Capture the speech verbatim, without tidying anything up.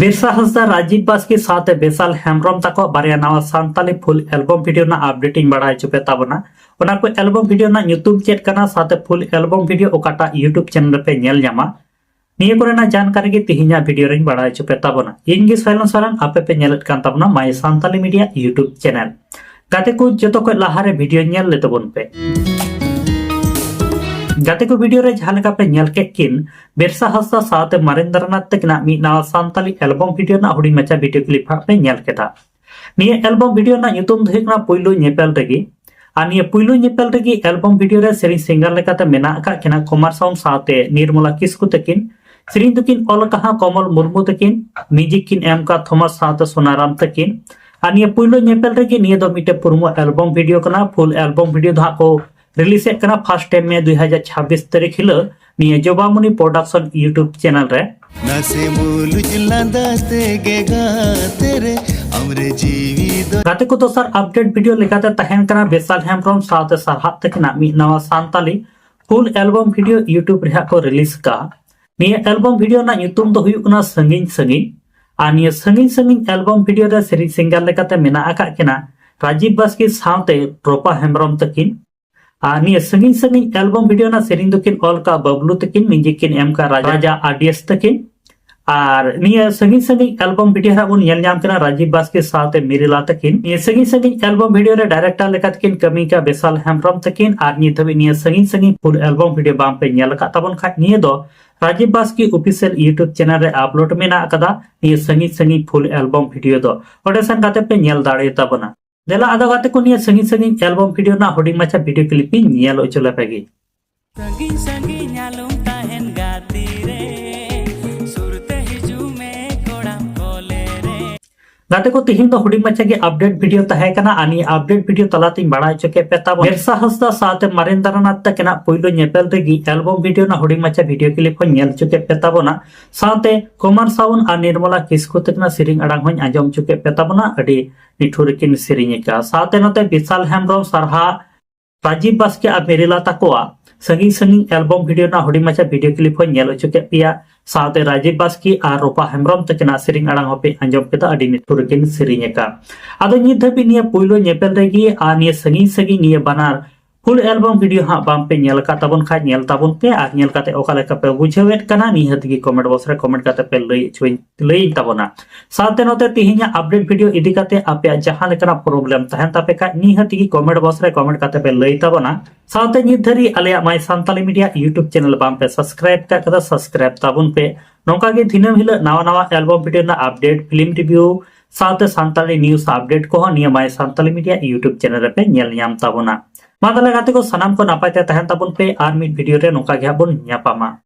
ᱵᱤᱨᱥᱟ ᱦᱟᱸᱥᱫᱟ, ᱨᱟᱡᱤᱵ ᱵᱟᱥᱠᱮ ᱥᱟᱶᱛᱮ ᱵᱤᱥᱟᱞ ᱦᱮᱢᱵᱨᱚᱢ ᱛᱟᱠᱚ ᱵᱟᱨᱭᱟ ᱱᱟᱣᱟ ᱥᱟᱱᱛᱟᱞᱤ ᱯᱷᱩᱞ ᱮᱞᱵᱚᱢ ᱵᱷᱤᱰᱤᱭᱳ ᱨᱮᱱᱟᱜ ᱟᱯᱰᱮᱴ ᱤᱧ ᱵᱟᱲᱟᱭ ᱦᱚᱪᱚ ᱯᱮ ᱛᱟᱵᱚᱱᱟ᱾ ᱚᱱᱟ ᱠᱚ ᱮᱞᱵᱚᱢ ᱵᱷᱤᱰᱤᱭᱳ ᱨᱮᱱᱟᱜ ᱧᱩᱛᱩᱢ ᱪᱮᱫ ᱠᱟᱱᱟ ᱥᱟᱶᱛᱮ ᱯᱷᱩᱞ ᱮᱞᱵᱚᱢ ᱵᱷᱤᱰᱤᱭᱳ ᱚᱠᱟᱴᱟᱜ YouTube ᱪᱮᱱᱮᱞ ᱨᱮᱯᱮ ᱧᱮᱞ ᱧᱟᱢᱟ, ᱱᱤᱭᱟᱹ ᱠᱚᱨᱮᱱᱟᱜ ᱡᱟᱱᱠᱟᱨᱤ ᱜᱮ ᱛᱤᱦᱤᱧᱟᱜ ᱵᱷᱤᱰᱤᱭᱳ ᱨᱮᱧ ᱵᱟᱲᱟᱭ ᱦᱚᱪᱚ ᱯᱮ ᱛᱟᱵᱚᱱᱟ᱾ ᱤᱧ ᱜᱮ ᱥᱚᱭᱞᱚᱱ ᱥᱚᱨᱮᱱ, ᱟᱯᱮ ᱯᱮ ᱧᱮᱞᱮᱫ ᱠᱟᱱ ᱛᱟᱵᱚᱱᱟ My Santali Media YouTube channel. ᱜᱟᱛᱮ ᱠᱚ, ᱡᱚᱛᱚ ᱠᱷᱚᱱ ᱞᱟᱦᱟᱨᱮ ᱵᱷᱤᱰᱤᱭᱳ ᱧᱮᱞ ᱞᱮ ᱛᱟᱵᱚᱱ ᱯᱮ᱾ ᱜᱟᱛᱮ ᱠᱚ, ᱵᱷᱤᱰᱤᱭᱳ ᱨᱮ ᱡᱟᱦᱟᱸ ᱞᱮᱠᱟ ᱯᱮ ᱧᱮᱞ ᱠᱮᱫ ᱠᱤᱱ, ᱵᱤᱨᱥᱟ ᱦᱟᱸᱥᱫᱟ ᱥᱟᱶᱛᱮ ᱢᱟᱨᱮᱱᱫᱨᱚᱱᱟᱛᱷ ᱛᱟᱹᱠᱤᱱᱟᱜ ᱢᱤᱫ ᱱᱟᱣᱟ ᱥᱟᱱᱛᱟᱞᱤ ᱮᱞᱵᱚᱢ ᱵᱷᱤᱰᱤᱭᱳ ᱨᱮᱱᱟᱜ ᱦᱩᱰᱤᱧ ᱢᱟᱪᱷᱟ ᱵᱷᱤᱰᱤᱭᱳ ᱠᱞᱤᱯ ᱦᱟᱸᱜ ᱯᱮ ᱧᱮᱞ ᱠᱮᱫᱟ᱾ ᱱᱤᱭᱟᱹ ᱮᱞᱵᱚᱢ ᱵᱷᱤᱰᱤᱭᱳ ᱨᱮᱱᱟᱜ ᱧᱩᱛᱩᱢ ᱫᱚ ᱦᱩᱭᱩᱜ ᱠᱟᱱᱟ ᱯᱩᱭᱞᱩ ᱧᱮᱯᱮᱞ ᱨᱮᱜᱮ᱾ ᱟᱨ ᱱᱤᱭᱟᱹ ᱯᱩᱭᱞᱩ ᱧᱮᱯᱮᱞ ᱨᱮᱜᱮ ᱮᱞᱵᱚᱢ ᱵᱷᱤᱰᱤᱭᱳ ᱨᱮ ᱥᱮᱨᱮᱧ ᱥᱤᱝᱜᱟᱨ ᱞᱮᱠᱟᱛᱮ ᱢᱮᱱᱟᱜ ᱟᱠᱟᱫ ᱠᱤᱱᱟ ᱠᱩᱢᱟᱨ ᱥᱟᱣᱩᱱ ᱥᱟᱶᱛᱮ ᱱᱤᱨᱢᱚᱞᱟ ᱠᱤᱥᱠᱩ ᱛᱟᱹᱠᱤᱱ᱾ ᱥᱮᱨᱮᱧ ᱫᱚᱠᱤᱱ ᱚᱞ ᱟᱠᱟᱫᱼᱟ ᱠᱚᱢᱚᱞ ᱢᱩᱨᱢᱩ ᱛᱟᱹᱠᱤᱱ, ᱢᱤᱣᱡᱤᱠ ᱠᱤᱱ ᱮᱢ ᱟᱠᱟᱫ ᱛᱷᱚᱢᱟᱥ ᱥᱟᱶᱛᱮ ᱥᱳᱱᱟᱨᱟᱢ ᱛᱟᱹᱠᱤᱱ᱾ ᱟᱨ ᱱᱤᱭᱟᱹ ᱯᱩᱭᱞᱩ ᱧᱮᱯᱮᱞ ᱨᱮᱜᱮ ᱱᱤᱭᱟᱹ ᱫᱚ ᱢᱤᱫᱴᱮᱱ ᱯᱨᱳᱢᱳ ᱮᱞᱵᱚᱢ ᱵᱷᱤᱰᱤᱭᱳ ᱠᱟᱱᱟ᱾ ᱯᱷᱩᱞ ᱮᱞᱵᱚᱢ ᱵᱷᱤᱰᱤᱭᱳ ᱫᱚ ᱦᱟᱸᱜ ᱠᱚ ᱨᱤᱞᱤᱡᱽ ᱮᱫ ᱠᱟᱱᱟ ᱯᱷᱟᱥᱴ ᱢᱮ ᱫᱩ ᱦᱟᱡᱟᱨ ᱪᱷᱟᱵᱵᱤᱥ ᱛᱟᱹᱨᱤᱠᱷ ᱦᱤᱞᱳᱜ ᱱᱤᱭᱟᱹ ᱡᱚᱵᱟᱢᱩᱱᱤ ᱯᱨᱚᱰᱟᱠᱥᱚᱱ YouTube ᱪᱮᱱᱮᱞ ᱨᱮ᱾ ᱱᱟᱥᱮ ᱢᱩᱞᱩᱡ ᱞᱟᱸᱫᱟ ᱛᱮᱜᱮ ᱜᱟᱛᱮ ᱨᱮ ᱟᱢᱨᱮ ᱡᱤᱣᱤ ᱫᱚ᱾ ᱜᱟᱛᱮ ᱠᱚ, ᱫᱚᱥᱟᱨ ᱟᱯᱰᱮᱴ ᱵᱷᱤᱰᱤᱭᱳ ᱞᱮᱠᱟᱛᱮ ᱛᱟᱦᱮᱱ ᱠᱟᱱᱟ ᱵᱤᱥᱟᱞ ᱦᱮᱢᱵᱨᱚᱢ ᱥᱟᱶᱛᱮ ᱥᱟᱨᱦᱟᱫ ᱛᱟᱹᱠᱤᱱᱟᱜ ᱢᱤᱫ ᱱᱟᱣᱟ ᱥᱟᱱᱛᱟᱞᱤ ᱯᱷᱩᱞ ᱮᱞᱵᱚᱢ ᱵᱷᱤᱰᱤᱭᱳ YouTube ᱨᱮ ᱦᱟᱸᱜ ᱠᱚ ᱨᱤᱞᱤᱡᱽ ᱠᱟᱜᱼᱟ᱾ ᱱᱤᱭᱟᱹ ᱮᱞᱵᱚᱢ ᱵᱷᱤᱰᱤᱭᱳ ᱨᱮᱱᱟᱜ ᱧᱩᱛᱩᱢ ᱫᱚ ᱦᱩᱭᱩᱜ ᱠᱟᱱᱟ ᱥᱟᱺᱜᱤᱧ ᱥᱟᱺᱜᱤᱧ᱾ ᱟᱨ ᱱᱤᱭᱟᱹ ᱥᱟᱺᱜᱤᱧ ᱥᱟᱺᱜᱤᱧ ᱮᱞᱵᱚᱢ ᱵᱷᱤᱰᱤᱭᱳ ᱨᱮ ᱥᱮᱨᱮᱧ ᱥᱤᱝᱜᱟᱨ ᱞᱮᱠᱟᱛᱮ ᱢᱮᱱᱟᱜ ᱟᱠᱟᱫ ᱠᱤᱱᱟ ᱨᱟᱡᱤᱵ ᱵᱟᱥᱠᱮ ᱥᱟᱶᱛᱮ ᱨᱚᱯᱟ ᱦᱮᱢᱵᱨᱚᱢ ᱛᱟᱹᱠᱤᱱ᱾ ᱟᱨ ᱱᱤᱭᱟᱹ ᱥᱟᱺᱜᱤᱧ ᱥᱟᱺᱜᱤᱧ ᱮᱞᱵᱚᱢ ᱵᱷᱤᱰᱤᱭᱳ ᱨᱮᱱᱟᱜ ᱥᱮᱨᱮᱧ ᱫᱚᱠᱤᱱ ᱚᱞ ᱠᱟᱜ ᱵᱟᱵᱞᱩ ᱛᱟᱹᱠᱤᱱ, ᱢᱤᱣᱡᱤᱠ ᱠᱤᱱ ᱮᱢ ᱠᱟᱜ ᱨᱟᱡᱟ ᱟᱨ ᱰᱤ ᱮᱥ ᱛᱟᱹᱠᱤᱱ᱾ ᱟᱨ ᱱᱤᱭᱟᱹ ᱥᱟᱺᱜᱤᱧ ᱥᱟᱺᱜᱤᱧ ᱮᱞᱵᱚᱢ ᱵᱷᱤᱰᱤᱭᱳ ᱦᱟᱸᱜ ᱵᱚᱱ ᱧᱮᱞ ᱧᱟᱢ ᱠᱟᱱᱟ ᱨᱟᱡᱤᱵ ᱵᱟᱥᱠᱮ ᱥᱟᱶᱛᱮ ᱢᱤᱨᱤᱞᱟ ᱛᱟᱹᱠᱤᱱ᱾ ᱱᱤᱭᱟᱹ ᱥᱟᱺᱜᱤᱧ ᱥᱟᱺᱜᱤᱧ ᱮᱞᱵᱚᱢ ᱵᱷᱤᱰᱤᱭᱳ ᱨᱮ ᱰᱟᱭᱨᱮᱠᱴᱚᱨ ᱞᱮᱠᱟᱛᱮ ᱠᱤᱱ ᱠᱟᱹᱢᱤ ᱠᱟᱜ ᱵᱤᱥᱟᱞ ᱦᱮᱢᱵᱨᱚᱢ ᱛᱟᱹᱠᱤᱱ᱾ ᱟᱨ ᱱᱤᱛ ᱫᱷᱟᱹᱵᱤᱡ ᱱᱤᱭᱟᱹ ᱥᱟᱺᱜᱤᱧ ᱥᱟᱺᱜᱤᱧ ᱯᱷᱩᱞ ᱮᱞᱵᱚᱢ ᱵᱷᱤᱰᱤᱭᱳ ᱵᱟᱝ ᱯᱮ ᱧᱮᱞ ᱟᱠᱟᱫ ᱛᱟᱵᱚᱱ ᱠᱷᱟᱡ, ᱱᱤᱭᱟᱹ ᱫᱚ ᱨᱟᱡᱤᱵ ᱵᱟᱥᱠᱮ ᱚᱯᱷᱤᱥᱤᱭᱟᱞ YouTube ᱪᱮᱱᱮᱞ ᱨᱮ ᱟᱯᱞᱳᱰ ᱢᱮᱱᱟᱜ ᱟᱠᱟᱫᱟ᱾ ᱱᱤᱭᱟᱹ ᱥᱟᱺᱜᱤᱧ ᱥᱟᱺᱜᱤᱧ ᱯᱷᱩᱞ ᱮᱞᱵᱚᱢ ᱵᱷᱤᱰᱤᱭᱳ ᱫᱚ ᱚᱸᱰᱮ ᱥᱮᱱ ᱠᱟᱛᱮ ᱯᱮ ᱧᱮᱞ ᱫᱟᱲᱮ ᱛᱟᱵᱚᱱᱟ᱾ ᱫᱮᱞᱟ ᱟᱫᱚ ᱜᱟᱛᱮ ᱠᱚ, ᱱᱤᱭᱟᱹ ᱥᱟᱺᱜᱤᱧ ᱥᱟᱺᱜᱤᱧ ᱮᱞᱵᱚᱢ ᱵᱷᱤᱰᱤᱭᱳ ᱨᱮᱱᱟᱜ ᱦᱩᱰᱤᱧ ᱢᱟᱪᱷᱟ ᱵᱷᱤᱰᱤᱭᱳ ᱠᱞᱤᱯ ᱤᱧ ᱧᱮᱞ ᱦᱚᱪᱚ ᱞᱮᱯᱮ ᱜᱮ᱾ ᱥᱟᱺᱜᱤᱧ ᱥᱟᱺᱜᱤᱧ ᱟᱞᱚᱢ ᱛᱟᱦᱮᱱ ᱜᱟᱛᱮ ᱨᱮ, ᱥᱩᱨ ᱛᱮ ᱦᱤᱡᱩᱜ ᱢᱮ ᱠᱚᱲᱟᱢ ᱠᱚᱞᱮ ᱨᱮ᱾ ᱜᱟᱛᱮ ᱠᱚ, ᱛᱤᱦᱤᱧ ᱫᱚ ᱦᱩᱰᱤᱧ ᱢᱟᱪᱷᱟ ᱜᱮ ᱟᱯᱰᱮᱴ ᱵᱷᱤᱰᱤᱭᱳ ᱛᱟᱦᱮᱸ ᱠᱟᱱᱟ᱾ ᱟᱨ ᱱᱤᱭᱟᱹ ᱟᱯᱰᱮᱴ ᱵᱷᱤᱰᱤᱭᱳ ᱛᱟᱞᱟᱛᱤᱧ ᱵᱟᱲᱟᱭ ᱦᱚᱪᱚ ᱠᱮᱫ ᱯᱮ ᱛᱟᱵᱚᱱ ᱵᱤᱨᱥᱟ ᱦᱟᱸᱥᱫᱟ ᱥᱟᱶᱛᱮ ᱢᱟᱨᱮᱱᱫᱨᱚᱱᱟᱛᱷ ᱛᱟᱹᱠᱤᱱᱟᱜ ᱯᱩᱭᱞᱩ ᱧᱮᱯᱮᱞ ᱨᱮᱜᱮ ᱮᱞᱵᱚᱢ ᱵᱷᱤᱰᱤᱭᱳ ᱨᱮᱱᱟᱜ ᱦᱩᱰᱤᱧ ᱢᱟᱪᱷᱟ ᱵᱷᱤᱰᱤᱭᱳ ᱠᱞᱤᱯ ᱦᱚᱸᱧ ᱧᱮᱞ ᱦᱚᱪᱚ ᱠᱮᱫ ᱯᱮ ᱛᱟᱵᱚᱱᱟ᱾ ᱥᱟᱶᱛᱮ ᱠᱩᱢᱟᱨ ᱥᱟᱣᱩᱱ ᱟᱨ ᱱᱤᱨᱢᱚᱞᱟ ᱠᱤᱥᱠᱩ ᱛᱟᱹᱠᱤᱱᱟᱜ ᱥᱮᱨᱮᱧ ᱟᱲᱟᱝ ᱦᱚᱸᱧ ᱟᱸᱡᱚᱢ ᱦᱚᱪᱚ ᱠᱮᱫ ᱯᱮ ᱛᱟᱵᱚᱱᱟ᱾ ᱟᱹᱰᱤ ᱱᱤᱴᱷᱩᱨ ᱨᱮᱠᱤᱱ ᱥᱮᱨᱮᱧ ᱟᱠᱟᱫᱼᱟ᱾ ᱥᱟᱶᱛᱮ ᱱᱚᱛᱮ ᱵᱤᱥᱟᱞ ᱦᱮᱢᱵᱨᱚᱢ ᱥᱟᱨᱦᱟᱣ ᱨᱟᱡᱤᱵ ᱵᱟᱥᱠᱮ ᱟᱨ ᱢᱮᱨᱤᱞᱟ ᱛᱟᱠᱚᱣᱟᱜ ᱥᱟᱺᱜᱤᱧ ᱥᱟᱺᱜᱤᱧ ᱮᱞᱵᱟᱢ ᱵᱷᱤᱰᱤᱭᱳ ᱨᱮᱱᱟᱜ ᱦᱩᱰᱤᱧ ᱢᱟᱪᱷᱟ ᱵᱷᱤᱰᱤᱭᱳ ᱠᱞᱤᱯ ᱦᱚᱸᱧ ᱧᱮᱞ ᱦᱚᱪᱚ ᱠᱮᱫ ᱯᱮᱭᱟ᱾ ᱥᱟᱶᱛᱮ ᱨᱟᱡᱤᱵ ᱵᱟᱥᱠᱮ ᱟᱨ ᱨᱩᱯᱟ ᱦᱮᱢᱵᱨᱚᱢ ᱛᱟᱹᱠᱤᱱᱟᱜ ᱥᱮᱨᱮᱧ ᱟᱲᱟᱝ ᱦᱚᱸᱯᱮ ᱟᱸᱡᱚᱢ ᱠᱮᱫᱟ, ᱟᱹᱰᱤ ᱱᱤᱴᱷᱩᱨ ᱨᱮᱠᱤᱱ ᱥᱮᱨᱮᱧ ᱟᱠᱟᱫ᱾ ᱟᱫᱚ ᱱᱤᱛ ᱫᱷᱟᱹᱵᱤᱡ ᱱᱤᱭᱟᱹ ᱯᱩᱭᱞᱩ ᱧᱮᱯᱮᱞ ᱨᱮᱜᱮ ᱟᱨ ᱱᱤᱭᱟᱹ ᱥᱟᱺᱜᱤᱧ ᱥᱟᱺᱜᱤᱧ ᱱᱤᱭᱟᱹ ᱵᱟᱱᱟᱨ ᱯᱷᱩᱞ ᱮᱞᱵᱟᱢ ᱵᱷᱤᱰᱤᱭᱳ ᱦᱟᱸᱜ ᱵᱟᱝ ᱯᱮ ᱧᱮᱞ ᱟᱠᱟᱫ ᱛᱟᱵᱚᱱ ᱠᱷᱟᱡ, ᱧᱮᱞ ᱛᱟᱵᱚᱱ ᱯᱮ ᱟᱨ ᱧᱮᱞ ᱠᱟᱛᱮ ᱚᱠᱟ ᱞᱮᱠᱟ ᱯᱮ ᱵᱩᱡᱷᱟᱹᱣᱮᱫ ᱠᱟᱱᱟ, ᱱᱤᱦᱟᱹᱛ ᱜᱮ ᱠᱚᱢᱮᱱᱴ ᱵᱚᱠᱥ ᱨᱮ ᱠᱚᱢᱮᱱᱴ ᱠᱟᱛᱮ ᱯᱮ ᱞᱟᱹᱭ ᱦᱚᱪᱚᱧ, ᱞᱟᱹᱭᱟᱹᱧ ᱛᱟᱵᱚᱱᱟ᱾ ᱥᱟᱶᱛᱮ ᱱᱚᱛᱮ ᱛᱮᱦᱮᱧᱟᱜ ᱟᱯᱰᱮᱴ ᱵᱷᱤᱰᱤᱭᱳ ᱤᱫᱤ ᱠᱟᱛᱮ ᱟᱯᱮᱭᱟᱜ ᱡᱟᱦᱟᱸ ᱞᱮᱠᱟᱱᱟᱜ ᱯᱨᱚᱵᱞᱮᱢ ᱛᱟᱦᱮᱱ ᱛᱟᱯᱮ ᱠᱷᱟᱡ, ᱱᱤᱦᱟᱹᱛ ᱜᱮ ᱠᱚᱢᱮᱱᱴ ᱵᱚᱠᱥ ᱨᱮ ᱠᱚᱢᱮᱱᱴ ᱠᱟᱛᱮ ᱯᱮ ᱞᱟᱹᱭ ᱛᱟᱵᱚᱱᱟ᱾ ᱥᱟᱶᱛᱮ ᱱᱤᱛ ᱫᱷᱟᱹᱨᱤᱡ ᱟᱞᱮᱭᱟᱜ ᱢᱟᱭ ᱥᱟᱱᱛᱟᱞᱤ ᱢᱤᱰᱤᱭᱟ YouTube ᱪᱮᱱᱮᱞ ᱵᱟᱝ ᱯᱮ ᱥᱟᱵᱥᱠᱨᱟᱭᱤᱵ ᱠᱟᱜ ᱠᱟᱫᱟ, ᱥᱟᱵᱥᱠᱨᱟᱭᱤᱵ ᱛᱟᱵᱚᱱ ᱯᱮ᱾ ᱱᱚᱝᱠᱟ ᱜᱮ ᱫᱤᱱᱟᱹᱢ ᱦᱤᱞᱳᱜ ᱱᱟᱣᱟ ᱱᱟᱣᱟ ᱮᱞᱵᱟᱢ ᱵᱷᱤᱰᱤᱭᱳ ᱨᱮᱱᱟᱜ ᱟᱯᱰᱮᱴ, ᱯᱷᱤᱞᱢ ᱨᱤᱵᱷᱤᱭᱩ ᱥᱟᱶᱛᱮ ᱥᱟᱱᱛᱟᱲᱤ ᱱᱤᱭᱩᱡᱽ ᱟᱯᱰᱮᱴ ᱠᱚᱦᱚᱸ ᱱᱤᱭᱟᱹ ᱢᱟᱭ ᱥᱟᱱᱛᱟᱞᱤ ᱢᱤᱰᱤᱭᱟ YouTube ᱪᱮᱱᱮᱞ ᱨᱮᱯᱮ ᱧᱮᱞ ᱧᱟᱢ ᱛᱟᱵᱚᱱᱟ᱾ ᱢᱟ ᱛᱟᱦᱞᱮ ᱜᱟᱛᱮ ᱠᱚ, ᱥᱟᱱᱟᱢ ᱠᱚ ᱱᱟᱯᱟᱭ ᱛᱮ ᱛᱟᱦᱮᱱ ᱛᱟᱵᱚᱱ ᱯᱮ ᱟᱨ ᱢᱤᱫ ᱵᱷᱤᱰᱤᱭᱳ ᱨᱮ ᱱᱚᱝᱠᱟ ᱜᱮ ᱦᱟᱸᱜ ᱵᱚᱱ ᱧᱟᱯᱟᱢᱟ᱾